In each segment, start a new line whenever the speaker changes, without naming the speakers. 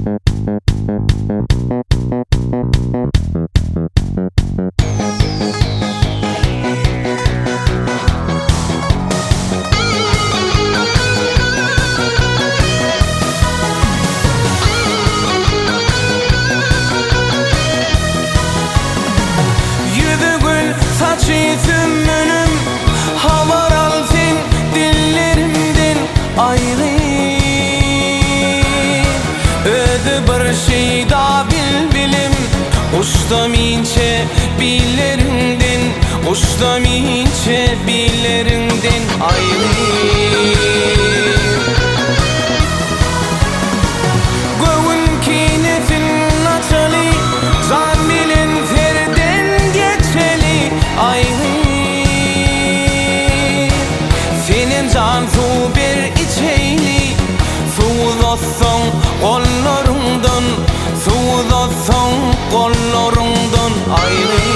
Ýüzi gül, saçy sümmülüm, Habar al sen dillerimden aýry. Özi bir şeýda bilbilim, Guşdam inçe billeriňden, Guşdam inçe billeriňden aýry. Göwün kinesin açaly, Jan bilen serden geçeli, aýry. Senem jan suw ber içeýli, Suw uzatsaň gollaryňdan, Suw uzatsaň gollaryňdan, aýry.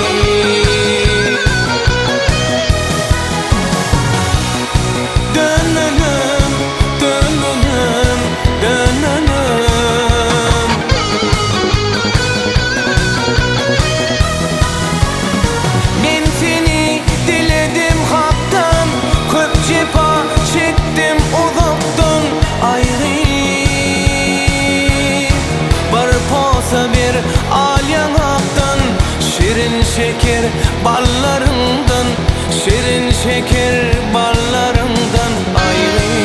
Dönmenem, dönmenem, dönmenem. Men seni diledim Hakdan, Köp jepa çekdim uzakdan, aýry. Bir posa ber al ýaňakdan, Şirin şeker ballaryňdan, Şirin şeker ballaryňdan aýry.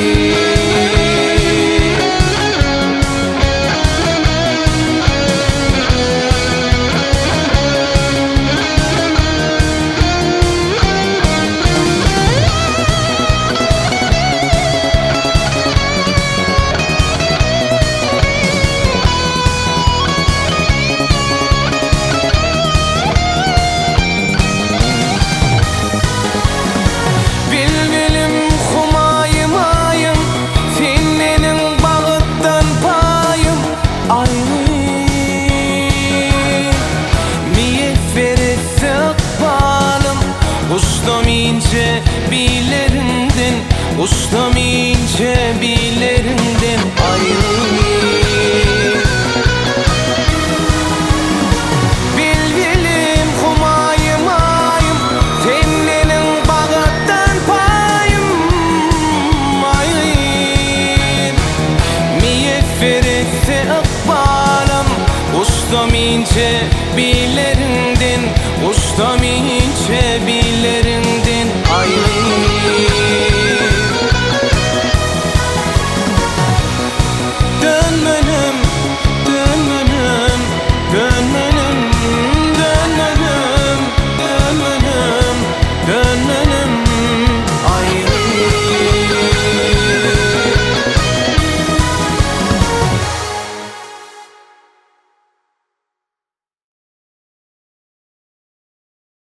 Bilbilim humaýym aýym, Sen meniň bagtdan paýym, aýry. Miýesser etse ykbalym, Guşdam inçe billeriňden, Guşdam inçe billeriňden, aýry. Bilbilim humaýym aýym, Sen meniň bagtdan paýym, aýym. Miýesser etse ykbalym, Guşdam inçe billeriňden, Guşdam inçe billeriňden.